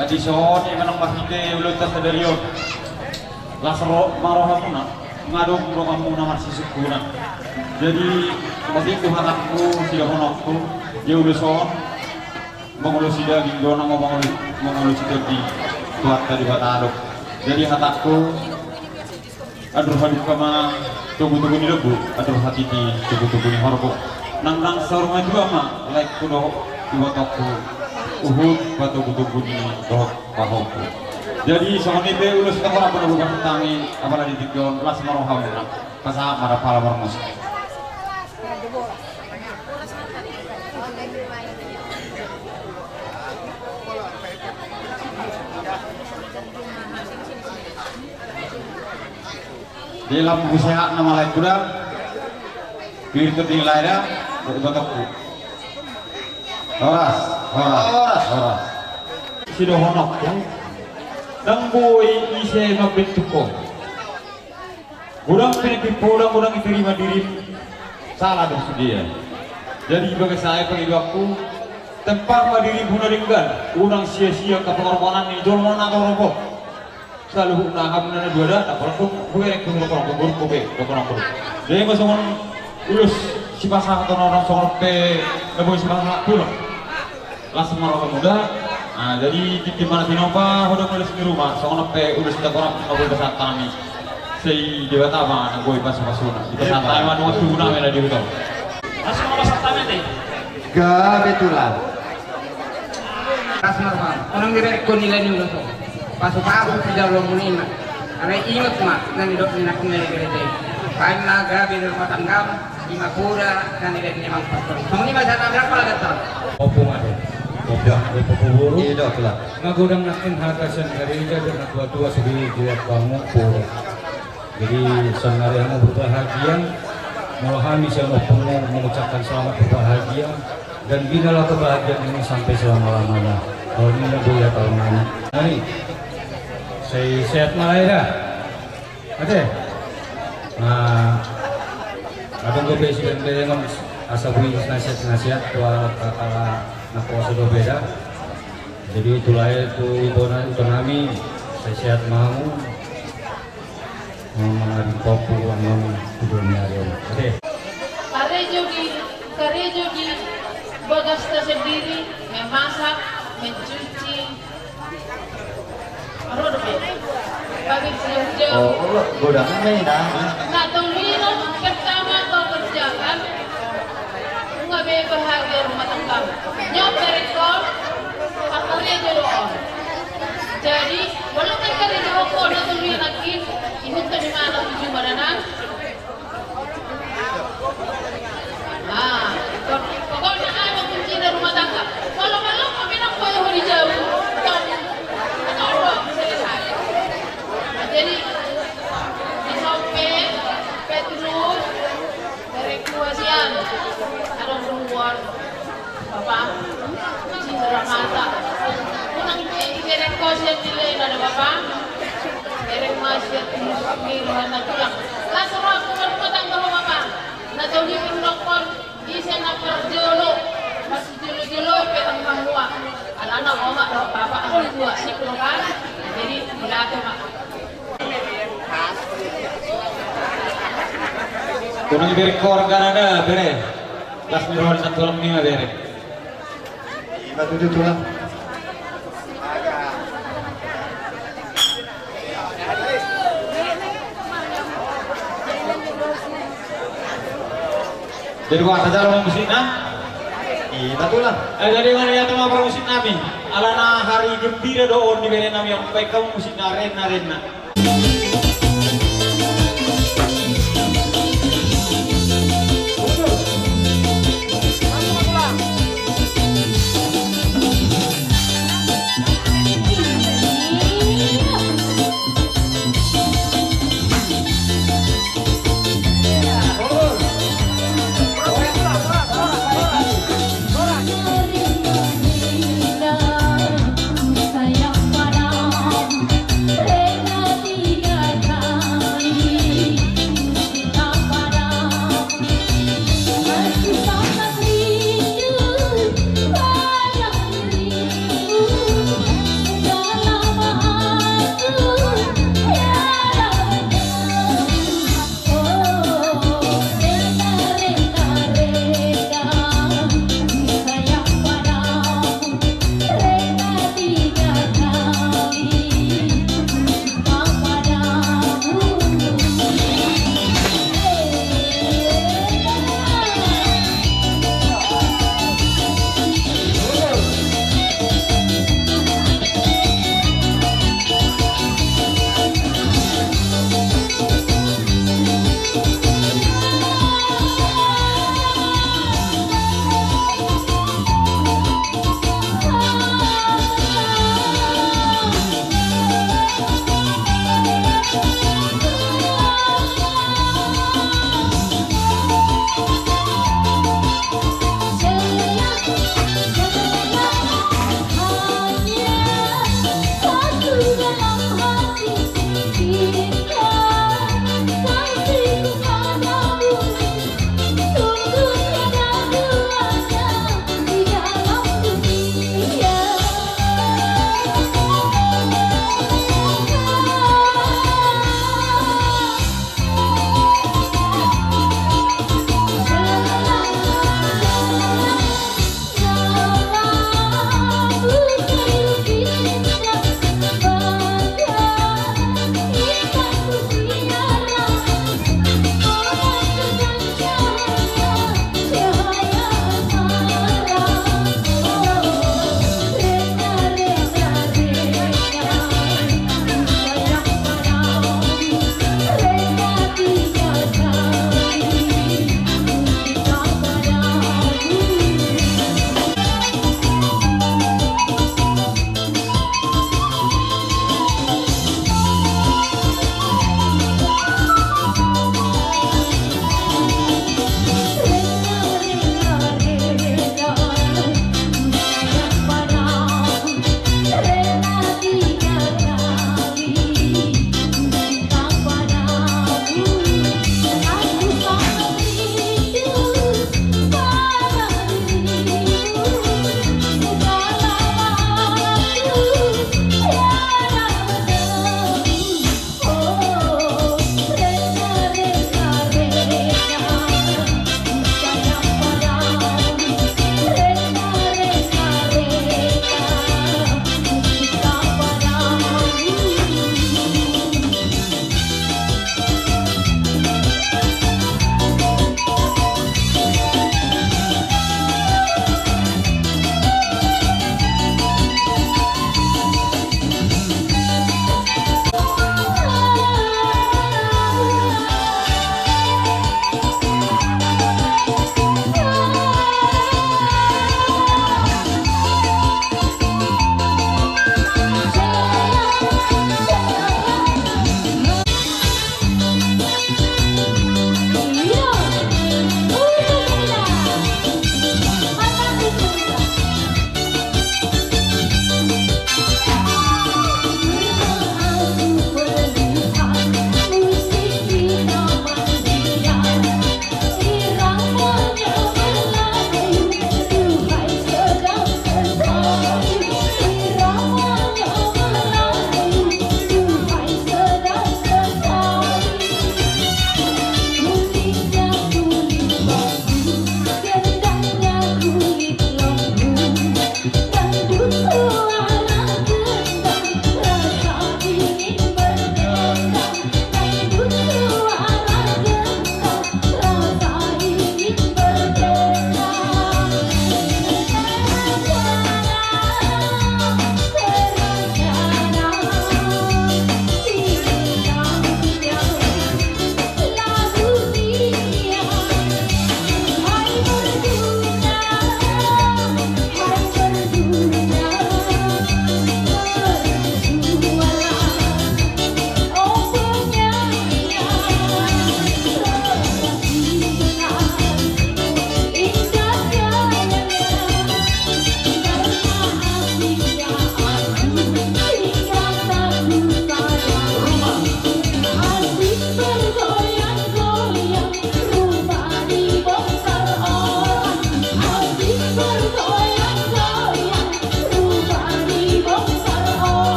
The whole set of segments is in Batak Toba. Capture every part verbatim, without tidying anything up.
Adi son, ima nang marhite ulaonta sadari on. Las ro ma rohamuna, nga adong donganmuna marsisungkunan. Jadi, molo tung hatangku, sidohononku, ia ulos on, mangulosi daging do nang mangulosi, mangulosi tondi, Tuhanta Debata do. Jadi hatangku, andor halumpang ma togutogu ni lombu, andor hatiti togutogu ni horbo. Nang nang saur matua ma laengku dohot ibotongku, huhut patogutogu ni dohot pahompu. Jadi songon i pe ulos tangkas ma na boi pasahat hami, apala di tingki on, las ma rohamuna. Pasahat ma da pala marmusik. Di lampu sehat nama lain kuda. Pintu di lain ya. Horas, horas, horas, horas. Sidohononku, ndang boi ise mambentuk ho. Godang pinantimbang, godang i tarima dirim, sala do sude. Jadi di bagasan i pangidoanku, tempa ma dirim tu na denggan, unang sia-sia angka pangorbanan ni jolma na torop on. Saluhutna hamuna na dua da, na porong tu, hubereng tu, na porong tu, buruk, bobe, na porong tu. Jadi ma songon ulos sipasahat on, songon pe na boi sipasahat tulang. Las ma rohamuna. Ah, jadi tingki mana tinopa, hodo mulai sini rumah. Songon pe ulos tangkas ma na boi pasahat hami. Sai Debata ma na boi pasu-pasuna. Dipasahat hami ma nunga tubu nami na di huta. Las ma pasahat hami te. Gabe tulang. Las ma roha. Unang diberengkon nilai ni ulos on. Pasu-pasu tu jalo muna. Alai ingot ma na nidok ni nakum na di gereja i. Baen ma gabe di rumah tanggam. Ima poda na nilehon ni amang pastor. Songon i ma sada berapa lagi tau? Opo ma do. Opo. Opo, opo, boru. Iya, do, tulang. Nga godang nangkin hata sian gereja dan natua-tua sude di bangun poda. Jadi saonari hamu berbahagia. Molo hami sian ompungmu mengucapkan selamat berbahagia dan binalah kebahagiaan ini sampai selama-lamanya. Kalau ini na boya tahun ini. Nani. Sai sehat ma lae da. Ate. Nah, adong dope sian berengon asa boi nasihat-nasihat tu halak halak na poso dope da. Jadi tu lae tu ibona, ibonami, sai sehat ma hamu. Mangari kopi uang mami tu dunia hari on. Ate. Karejo di, karejo di bagasta sendiri, memasak, mencuci, Ro dope. Pabir siap jauh. Oh, Allah, godang ma i na. Na tolu i na pertama kau kerjakan. Nunga be bahagia rumah tangga. Nyawa berekor. Pakai jodoh. Jadi, walaupun kerja jauh kau na tolu i na kin. Ini tadi mana tujuh mana na. Ah, pokokna aha ma kuncina rumah tangga. Molo, molo, kami nang koyo ho di jauh. Tong. Tong, selesai. Jadi, di Sompe, Petrus, Berekua sian. Adong ruan. Bapa, cinta mata. Unang pe ibereng ho sian nilai na da bapa. Bereng ma sian tulus ni rohana tulang. Las roha tu rumah tangga ho bapa. Na tolu i pe dokkon, ise na parjolo, masijolo-jolo pe tangga mua. Alana omak dohot bapa anggo tua, sip do kan. Jadi, dilatih ma. Unang ibereng ho argana da, bere. Las ni roha ni santulang ni ma bere. Ima tutu tulang. Jadi, gua aja lo musik na. Ima tulang. Eh, jadi, mana ya teman musik nami? Alana hari gembira do on di bere nami, yang baik kamu musik na, ren na, ren na.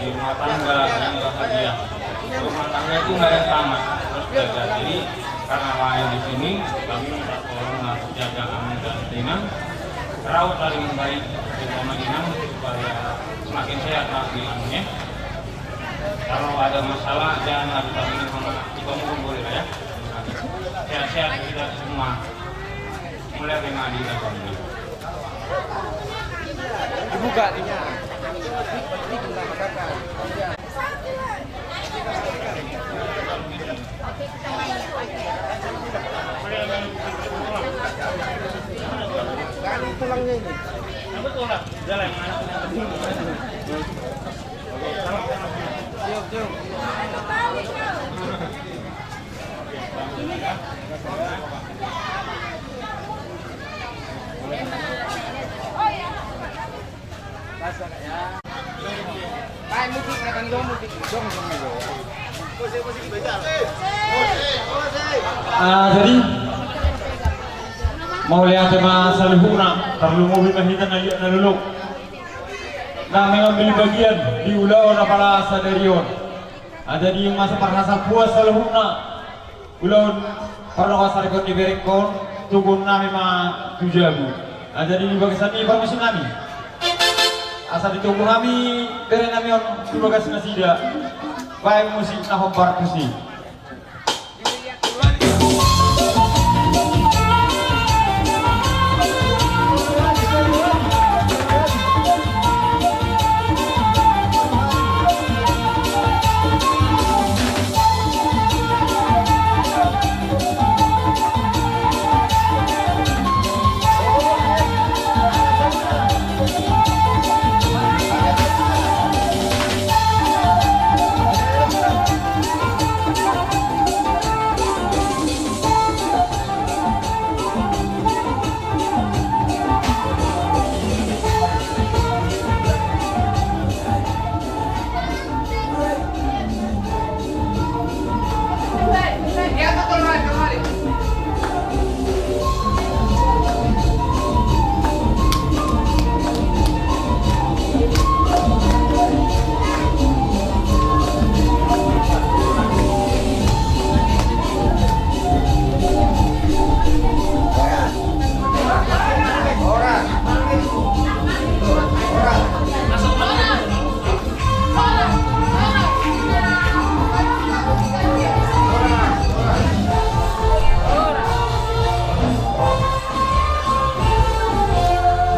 Rumah tangga yang bahagia. Rumah tangga itu nggak ada yang tamat, harus belajar. Jadi karena lain di sini, kami minta tolong harus jaga aman karantina. Rawat paling baik di rumah inang supaya semakin sehat nanti inangnya. Kalau ada masalah, jangan adu argumen sama ibu pun boleh lah ya. Sehat-sehat kita semua. Mulai dari mandi dan kondi. Dibuka dia. Tulangnya ini. Ah, jadi mauliate ma saluhutna, tarlumobi ma hita na liat na lolo na mengambil bagian di ulaon apala sadari on. Ah, jadi masa parhasap huas saluhutna. Ulaon parloho sarekon ni berengkon, tugu nami ma tu jabu. Ah, jadi di bagasan ni parmusik nami, asa ditugu hami bere nami on tu bagas nasida. Baen musik na hombar tusi.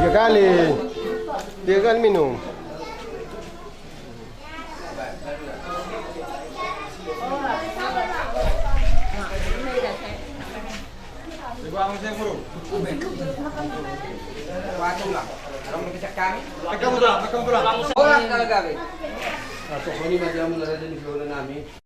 Tiga kali. Tiga kali minum. Pegang pulang, pegang pulang. Ora, kalau gabe. Nah, pokoknya macam mulai dari zona nami.